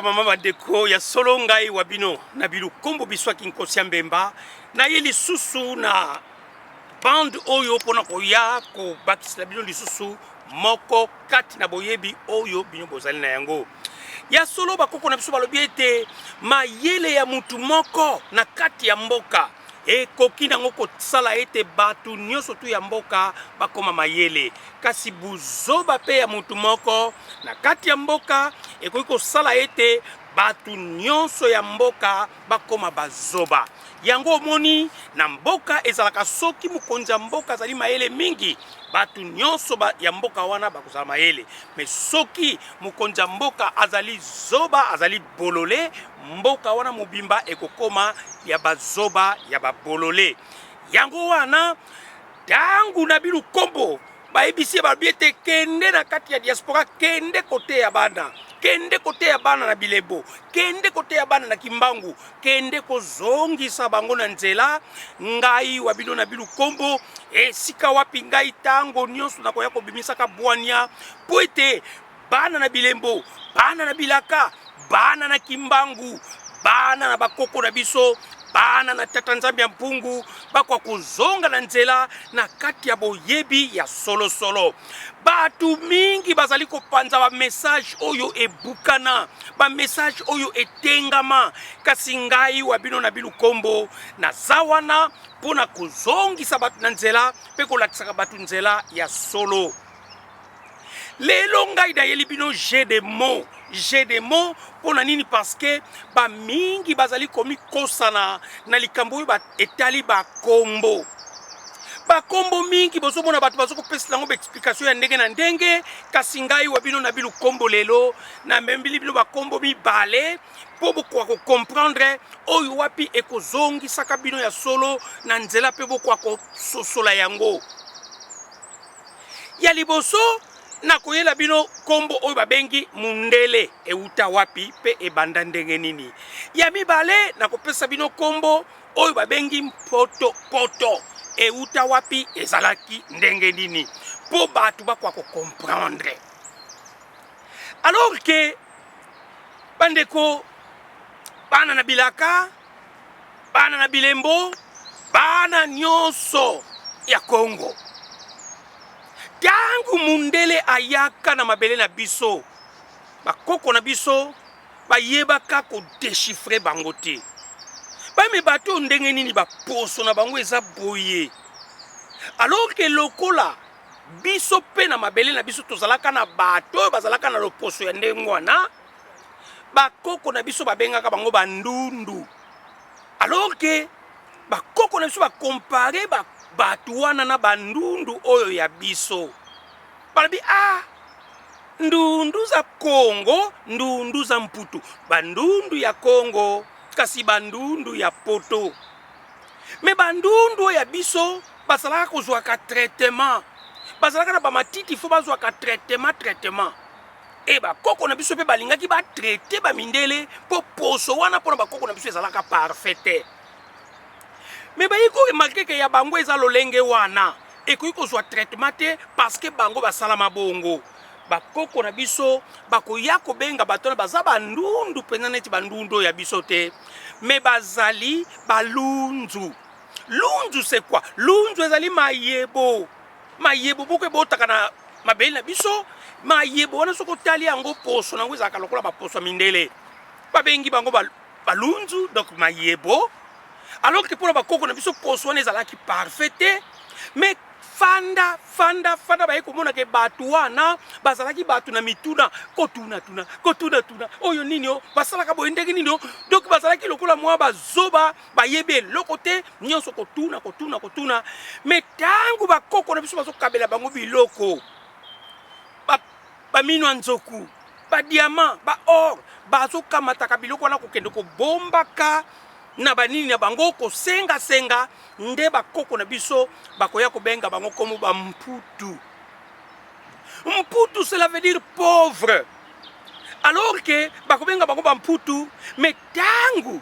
bamama, bandeko, ya solo ngai wa bino na bilukombo biswaki Nkosi ya Mbemba, naye lisusu na bande oyo mpona koya kobakisela bino lisusu moko kati na boyebi oyo bino bozali na yango. Ya solo, bakoko na biso balobi ete mayele ya mutu moko na kati ya mboka ekoki nango kosala ete bato nyonso tu ya mboka bakoma mayele, kasi buzoba mpe ya mutu moko na kati ya mboka ekoki kosala ete bato nyonso ya mboka bakoma bazoba. Yango omoni na mboka ezalaka, soki mokonzi ya mboka azali mayele mingi, bato nyonso ya mboka wana bakozala mayele. Mais soki mokonzi ya mboka azali zoba, azali bolole, mboka wana mobimba ekokoma ya bazoba, ya babolole. Yango wana ntango na bilukombo bayebisi ye, balobi ete kende na kati ya diaspora, kende koteya bana, kende koteya bana na bilebo, kende koteya bana na Kimbangu, kende kozongisa bango na nzela. Ngai wa bino na bilukombo, esika wapi ngai ntango nyonso nakoya kobimisaka bwania mpo ete bana na bilembo, bana na bilaka, bana na Kimbangu, bana na bakoko na biso, bana na tata Nzambe ya mpungu bakoka kozonga na nzela na kati ya boyebi ya solosolo. Bato mingi bazali kopanza bamessage oyo ebukana, bamessage oyo etengama, kasi ngai wa bino na bilukombo naza wana mpo na kozongisa bato na nzela mpe kolakisaka bato nzela ya solo. Lelo ngai nayeli bino jeu de mots. Jeu de mots mpo na nini? Parce que bamingi bazali komikosana na likambo oyo etali bakombo. Bakombo mingi bozomona bato bazokopesela yango baexplication ya ndenge na ndenge, kasi ngai wa bino na bilukombo lelo namembili bino bakombo mibale mpo bokoka kocomprendre oyo wapi ekozongisaka bino ya solo na nzela mpe bokoka kososola yango. Ya liboso, nakoyela bino nkombo oyo babengi mundele, euta wapi mpe ebanda ndenge nini. Ya mibale, nakopesa bino nkombo oyo babengi mpoto poto, euta wapi, ezalaki ndenge nini, mpo bato bakoka kocomprendre. Alors que bandeko, bana na bilaka, bana na bilembo, bana nyonso ya Kongo, ntango mundele ayaka na mabele na biso, bakoko na biso bayebaka kodéchiffrer bango te. Bame bato oyo ndenge nini baposo na bango eza boye? Alors que lokola biso mpe na mabele na biso tozalaka na bato oyo bazalaka na loposo ya ndenge wana, bakoko na biso babengaka bango bandundu. Alors que bakoko na biso bacomparer bato wana na bandundu oyo ya biso, balobi: "Ah, ndundu za Kongo, ndundu za Mputu, bandundu ya Kongo, kasi bandundu ya poto." Mais bandundu oyo ya biso bazalaka kozwaka traitement, bazalaka na bamatiti, fo bazwaka traitement, traitement. E bakoko na biso mpe balingaki batraiter bamindele mpo poso wana mpona bakoko na biso ezalaka parfait te. Mais bayi koremarquer que ya bango eza lolenge wana, ekoki kozwa traitement te, parce que bango basalama bongo. Bakoko na biso bakoya kobenga bato wana baza bandundu mpenza neti bandundu oyo ya biso te, mais bazali balunzu. Lunzu, c'est quoi? Lunzu ezali mayebo, mayebo moko ebotaka na mabele na biso. Mayebo wana, soki otali yango, poso nango ezalaka lokola baposo ya mindele. Babengi bango balunzu, donc mayebo. Alors que mpona bakoko na biso poso wana ezalaki parfait te. Mais fanda, fanda, fanda, baye komona que bato wana bazalaki bato na mituna, kotunatuna, kotunatuna oyo nini o basalaka boye, ndenge nini o. Donc bazalaki lokola mwa bazoba, bayebi eloko te, nyonso kotuna, kotuna, kotuna. Mais ntango bakoko na biso bazokabela bango biloko, bamino ya nzoku, badiamant, baor, bazokamataka biloko wana kokende kobombaka na banini na bango, kosengasenga, nde bakoko na biso bakoya kobenga bango komo bamputu. Mputu, cela veut dire pauvre. Alors que bakobenga bango bamputu, mais ntango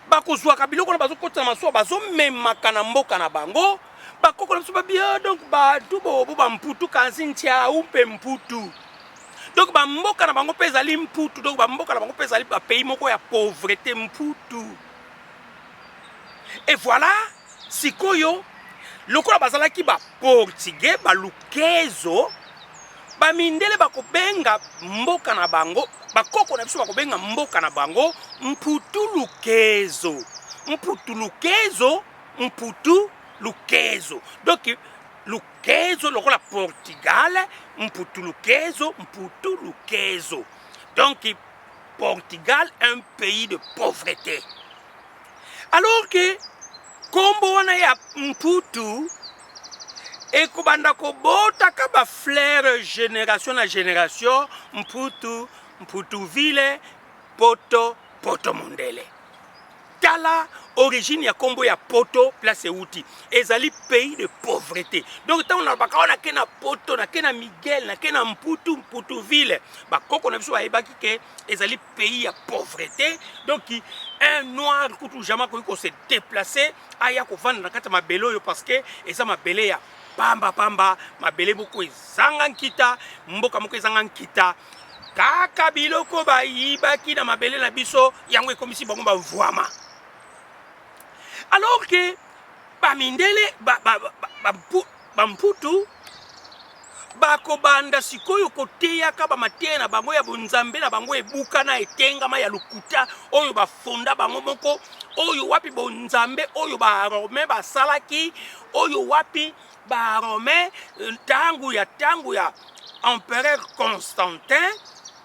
bakozwaka biloko wana, bazokotisa na masuwa, bazomemaka na mboka na bango, bakoko na biso babia: "Donc bato bobo bamputu, kasi ntiau mpe mputu." Donc bamboka na bango mpe ezali Mputu. Donc bamboka na bango mpe ezali bapays moko ya pauvreté, Mputu. Et voilà, sikoyo lokola bazalaki Baportugais, Balukezo, bamindele bakobenga mboka na bango, bakoko na biso bakobenga mboka na bango Mputu Lukezo, Mputu Lukezo, Mputu Lukezo. Donc Lukezo lokola Portugal, Mputu Lukezo, Mputu Lukezo. Donc Portugal, un pays de pauvreté. Alors que nkombo wana ya Mputu ekobanda kobotaka bafleur génération na génération: Mputu, Mputuville, Poto, Poto mondele. Tala origine ya nkombo ya Poto, place euti, ezali pays de pauvreté. Donc ntango nalobaka wana, nake na Poto, nake na Miguel, nake na Mputu, Mputuville, bakoko na biso bayebaki ke ezali pays ya pauvreté. Donc un noir kutu jamais akoki kose déplacer, aya kovanda na kati ya mabele oyo, parce que eza mabele ya pamba pamba, mabele moko ezanga nkita, mboka moko ezanga nkita. Kaka biloko bayibaki na mabele na biso, yango ekomisi bango bavwama. Alors que bamindele, Bamputu bakobanda sikoyo koteyaka bamateya na bango ya bonzambe na bango ebukana, etengama, ya lokuta, oyo bafonda bango moko, oyo wapi bonzambe oyo Baromain basalaki, oyo wapi Baromain ntango ya empereur Constantin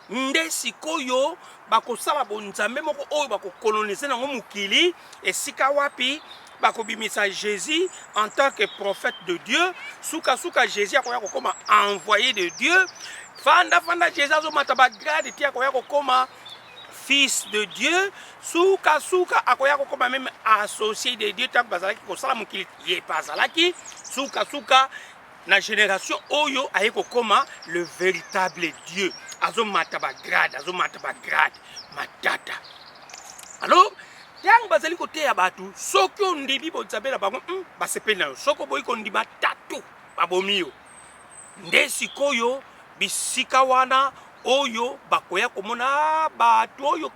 nde sikoyo bakosala bonzambe moko oyo bakokolonize nango mokili, esika wapi bakobimisa Jésus en tant que prophète de Dieu. Sukasuka Jésus akoya kokóma envoyé de Dieu. Fanda fanda, Jésus azomata bagrade ti akoya kokóma fils de Dieu. Sukasuka akoya kokóma même associé de Dieu. Ntango bazalaki kosala mokili, ye mpe azalaki. Sukasuka na génération oyo aye kokóma le véritable Dieu, azomata bagrade, azomata bagrade, matata. Alors ntango bazali koteya bato, soki ondimi bonzambe na bango, basepeli na yo. Soki oboyi kondima, tatu babomi yo. Nde sikoyo bisika wana oyo bakoya komona bato oyo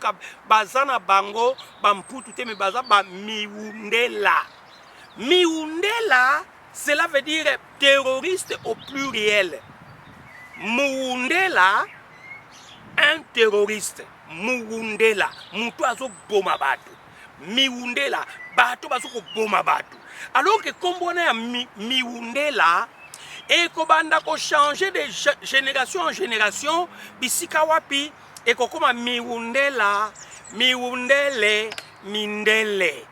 baza na bango Bamputu te, me baza Bamiundela. Miundela, cela veut dire terroriste au pluriel. Muundela, un terroriste. Muundela, moto azoboma bato. Miundela, bato bazokoboma bato. Alors que nkombo wana ya Miundela ekobanda kochanger de génération en génération, bisika wapi ekokóma Miundela, Miundele, Mindele,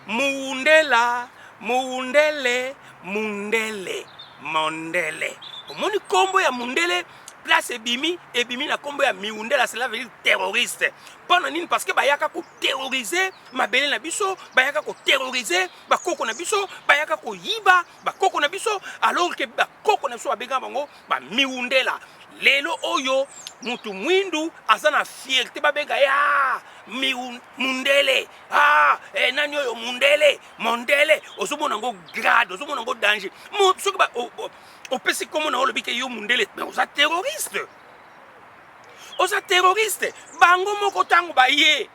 Muundela, Muundele, Mundele, Mondele. Omoni nkombo ya mundele place ebimi, ebimi na nkombo ya Miundela, cela veut dire terroriste. Mpo na nini? Parce que bayaka koterroriser mabele na biso, bayaka koterroriser bakoko na biso, bayaka koyiba bakoko na biso. Alors que bakoko na biso babengaka bango Bamiundela. Lelo oyo mutu mwindu aza na fierté babenga ye ah, mundele, ah, nani oyo mundele, mondele. Ozomona yango grade, ozomona yango danger. Soki opesi nkombo na yo, olobi ke yo mundele, mais oza terroriste, oza terroriste. Bango moko ntango baye,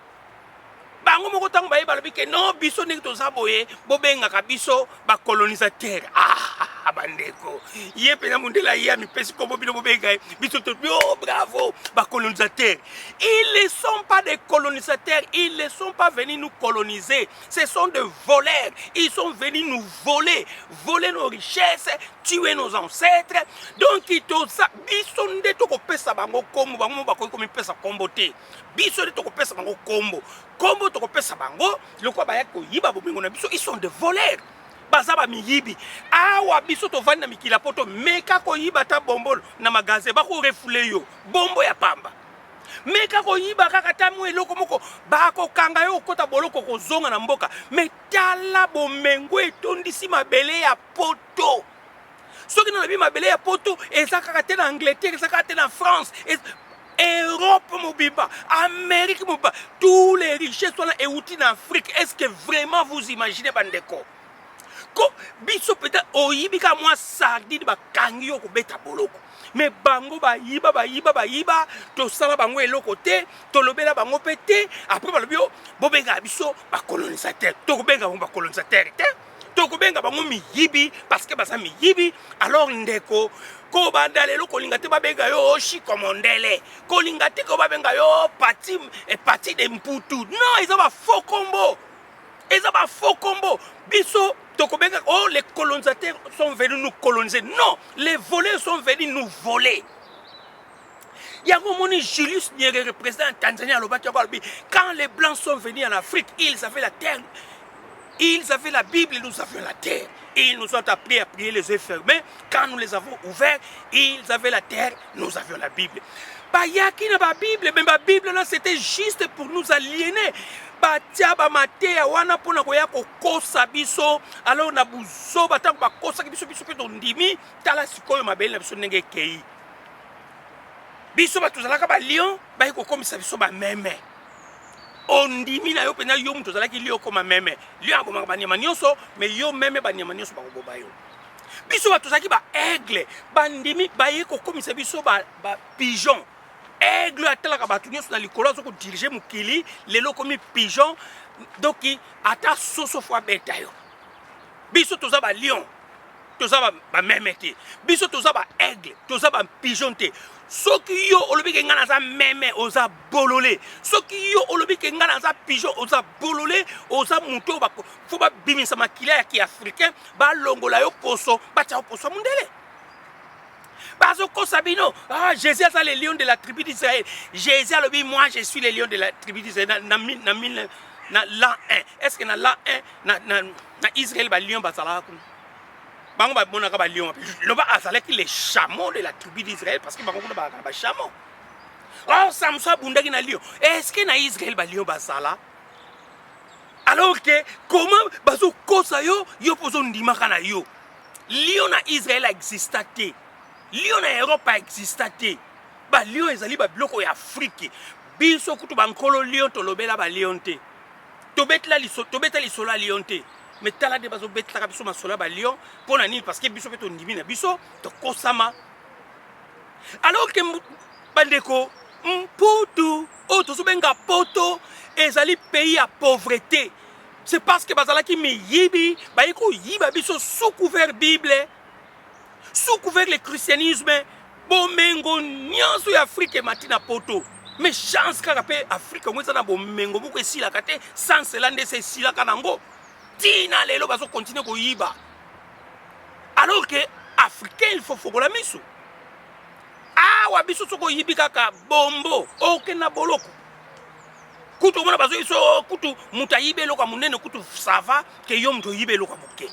bango moko ntango baye, balobi ke non, biso ndenge toza boye, bobengaka biso bacolonisateur. Ah, bandeko, ye mpenza mondele aye amipesi nkombo, bino bobenga ye, biso tobi: "Oh, bravo, bacolonisateur." Ils ne sont pas des colonisateurs, ils ne sont pas venus nous coloniser, ce sont des voleurs. Ils sont venus nous voler, voler nos richesses, tuer nos ancêtres. Donc toza biso nde tokopesa bango nkombo. Bango mo bakoki komipesa nkombo te, biso nde tokopesa bango nkombo. Nkombo tokopesa bango, lokola bayaki koyiba bomengo na biso, ils sont des voleurs, baza bamiyibi. Awa biso tovandi na mikili ya Poto, meka koyiba ata bombolo na magasin, bakorefouler yo bombo ya pamba. Meka koyiba kaka ta mwa eloko moko, bakokanga yo, okota boloko, kozonga na mboka. Me tala bomengo etondisi mabele ya Poto. Soki nalobi mabele ya Poto, eza kaka te na Angleterre, eza kaka te na France, Europe mobimba, Amérique mobimba, tous les richesses wana euti na Afrique. Est ce que vraiment vous imaginez, bandeko? Ko biso peut-être oyibi ka mwa sardine bakangi yo kobeta boloko. Mais bango bayiba bayiba bayiba, tosala bango eloko te, tolobela bango pe te. Après balobi yo bobenga biso ba colonisateur. Tokobenga bango ba colonisateur te. Tokobenga bango miyibi parce que baza miyibi. Alors ndeko kobanda lelo kolinga te babenga yo Shiko Mondele, kolinga te ko babenga yo Pati, eh, Pati de Mputu. Non, eza ba faux kombo. Eza ba faux kombo. Biso tokobenga oh les colonisateurs sont venus nous coloniser. Non, les voleurs sont venus nous voler. Yango omoni Julius Nyerere, président ya Tanzanie, alobaki yango, alobi quand les blancs sont venus en Afrique, ils avaient la terre, ils avaient la Bible, nous avions la terre. Ils nous ont appris à prier les yeux fermés. Quand nous les avons ouverts, ils avaient la terre, nous avions la Bible. Bayaki na ba Bible, mais ba Bible là c'était juste pour nous aliéner. Batia ba mateya wana pona koya kokosa biso. Alors na buzoba tango bakosaki biso, biso pe tondimi, tala sikoyo mabele na biso ndenge ekei. Biso bato tozalaka ba lion, baye kokomisa biso ba meme. Ondimi na yo mpenza, yo moto ozalaki lion okoma meme. Lion abomaka banyama nyonso, mais yo meme banyama nyonso bakoboba yo. Biso bato tozalaki ba aigle, bandimi baye kokomisa biso ba, ba pigeon. Aigle atalaka bato nyonso na likolo, azo kodirige mokili, lelo okomi pigeon. Donc ata soso fo abeta yo. Biso toza ba lion, toza ba meme te. Biso toza ba aigle, toza ba pigeon te. Soki yo olobi ke nga naza meme, oza bolole. Soki yo olobi ke nga naza pigeon, oza bolole, oza moto oyo fo babimisa makila ya ki africain, balongola yo poso, batia yo poso ya mondele. Bazokosa bino, ah, Jésus aza le lion de la tribu d'Israël. Jésus alobi moi je suis le lion de la tribu d'Israël na, na, na, na, na l'an 1. Est-ce que na l'an 1 na, na, na Israël ba lion bazalaka kuna? Bango bamonaka ba lion. Loba azalaki le chameau de la tribu d'Israël parce que bango kuna bazalaka na ba chameau. Or Samson abundaki na lion. Est-ce que na Israël ba lion bazala? Alors que comment bazokosa yo, yo mpo ozondimaka na yo. Lion na Israël exista te. Lion na Europe exista te. Ba lion ezali ba biloko ya Afrique. Biso kutu ba nkolo lion tolobela ba lion te. Tobetela liso, tobeta lisolo ya lion te. Mais tala nde bazobetelaka biso masolo ya ba lion mpo na nini? Parce que biso mpe tondimi na biso, tokosama. Alors que bandeko Mputu oyo tozobenga poto ezali pays ya pauvreté. C'est parce que bazalaki miyibi, baye koyiba biso sous couvert Bible, sous couvert le christianisme. Bomengo nyonso ya Afrique emati na poto. Mais chance kaka pe Afrique yango eza na bomengo moko esilaka te, sans cela nde se esilaka nango. Tina lelo bazo continuer koyiba. Alors que africain il faut fogola miso. Awa biso soki oyibi kaka bombo okende na boloko. Kutu omona bazo biso kutu moto ayibi eloko ya monene kutu ça va ke yo moto oyibi eloko ya moke.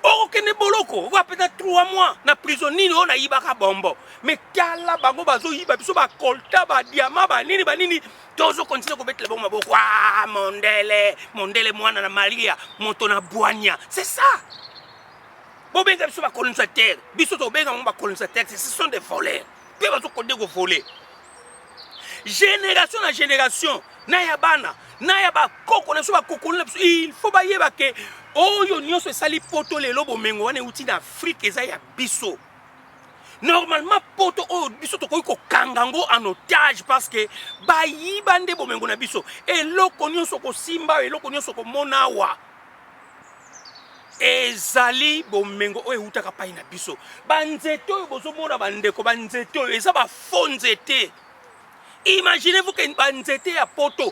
Okokende boloko okoya mpenza 3 mois na prison nini oyo nayibaka bombo. Mais tala bango bazoyiba biso ba colta ba diamant ba nini ba nini, tozo continuer kobetela bango maboko. Ah, mondele, mondele mwana na Maria, moto na bwanya. C'est ça. Bobenga biso ba colonisateurs, biso tobenga bango ba colonisateurs, ce sont des voleurs. Pe bazo konde ko voler. Génération na génération, na ya bana, na ya ba koko na biso, ba kokolo na biso, il faut bayeba ke oyo nyonso esali poto lelo bomengo wana euti na Afrique eza ya biso. Normalement poto oyo biso tokoki kokanga yango en otage parce que bayiba nde bomengo na biso. Eloko nyonso kosimba, eloko nyonso komona awa ezali bomengo oyo eutaka pai na biso. Banzete oyo bozomona bandeko, banzete oyo eza ba faux nzete. Imaginez-vous que banzete ya poto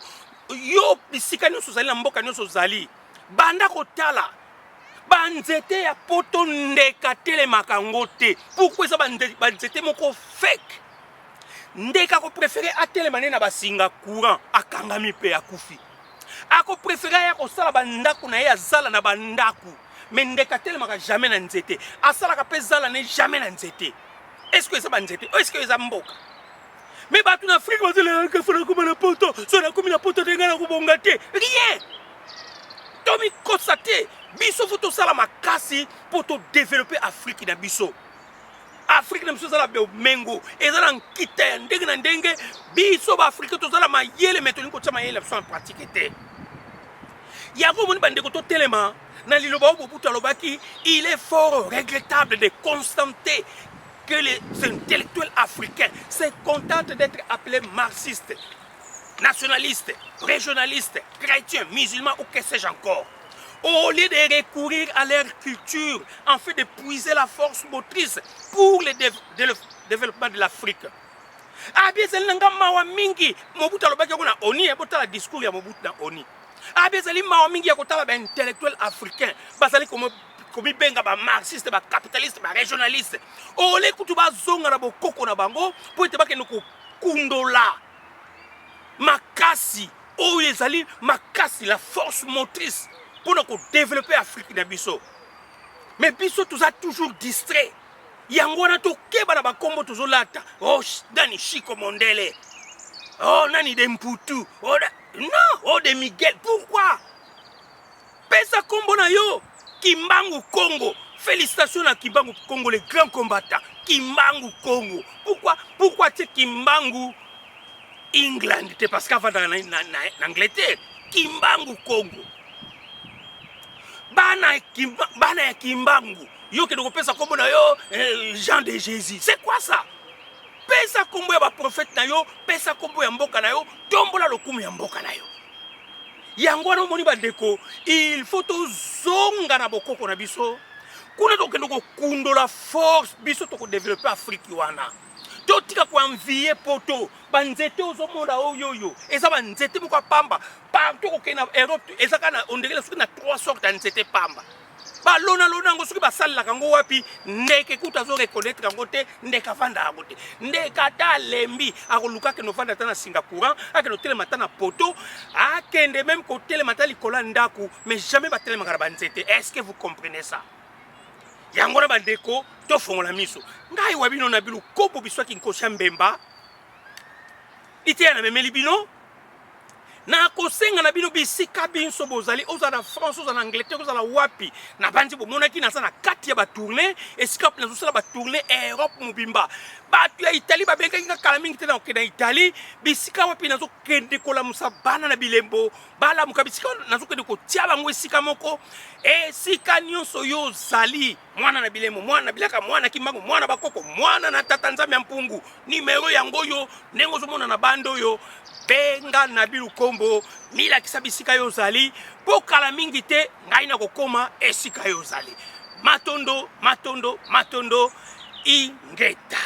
yo bisika nyonso ozali na mboka nyonso ozali, banda kotala banzete ya poto ndeka telemaka yango te. Pourquoi eza banzete moko fake? Ndeka ko préférer atelema nde na basinga courant, akangami pe akufi. Ako préférer aya kosala bandako na ye, azala na bandako. Mais ndeka atelemaka jamais na nzete, asalaka pe zala ne jamais na nzete. Est-ce que eza banzete? Est-ce que eza mboka? Mais bato na Afrique bazolelaka fo nakoma na poto, so nakomi na poto te ngai nakobonga te. Rien! Tomikosa te, biso fo tosala makasi mpo todevelope Afrique na biso. Afrique na biso eza na bomengo, eza na nkita ya ndenge na ndenge. Biso ba Africain toza na mayele, mais tolingi kotia mayele na biso en pratique te. Yango omoni bandeko, totelema na liloba oyo Mobutu alobaki: il est fort regrettable de constater que les intellectuels africains se contentent d'être appelés marxistes, nationalistes, régionalistes, chrétiens, musulmans ou que sais-je encore, au lieu de recourir à leur culture en fait de puiser la force motrice pour le développement de l'Afrique. Abi ezali na nga mawa mingi. Mobutu alobaki yango na ONU. Botala discours ya Mobutu na ONU. Abi ezali mawa mingi ya kotala baintellectuel africain bazali komibenga bamarxiste, bacapitaliste, barégionaliste, ole kutu bazonga na bokoko na bango mpo ete bakende kokundola makasi oyo ezali makasi, la force motrice mpona kodévelopper Afrique na biso. Mais biso toza toujours distrait. Yango wana tokeba na bakombo tozolata. Oh, nani Shiko Mondele, oh, nani de Mputu, oh, non, oh, de Miguel. Pourquoi? Pesa kombo na yo Kimbangu Congo. Félicitations na Kimbangu Congo, le grand combattant Kimbangu Congo. Pourquoi, pourquoi tie Kimbangu England te? Parce qu'avandaka na Angleterre. Kimbangu Congo, bana ya Kimbangu. Yo kende kopesa kombo na yo Jean de Jésus, c'est quoi ça? Pesa kombo ya baprofete na yo, pesa kombo ya mboka na yo, tombola lokumu ya mboka na yo. Yango wana omoni bandeko, il faut tozonga na bokoko na biso. Kuna tokende kokundola force, biso tokodévelopper Afrique wana. Totika koenvier Poto. Banzete ozomona oyo oyo eza banzete moko ya pamba. Partout kokende na Europe, eza kaka na ondekela soki na trois sorte ya nzete pamba. Balonalona yango, soki basalelaka yango wapi, ndeke kutu azoreconnaître yango te. Ndeke avanda yango te. Ndeke ata alembi, akoluka akende ovanda ata na singa courant, akende otelema ata na poto, akende même kotelema ata likolo ya ndako, mais jamais batelemaka na banzete. Est ce que vous comprenez ça? Yango na bandeko, tofongola miso. Ngai wa bino na bino kobo biswaki nkosi ya mbemba liteya namemeli bino. Nakosenga na bino, bisika binso bozali, ozala na France, ozala na Angleterre, ozala wapi, nabandi bomonaki naza na kati ya batournée, esika nazosala batournée Europe mobimba. Bato ya Italie babengaki nga kala mingi te na kokende na Italie, bisika wapi nazokende kolamusa bana na bilembo balamuka, bisika nazokende kotia bango esika moko. Esika nyonso yo ozali, mwana na bilembo, mwana na bilaka, mwana Kimbangu, mwana bakoko, mwana na tata Nzambe ya mpungu, nimero yango oyo ndenge ozomona na bande oyo, benga na bilukombo, milakisa bisika yo ozali, mpo kala mingi te ngai nakokóma esika yo ozali. Matondo, matondo, matondo, ingeta.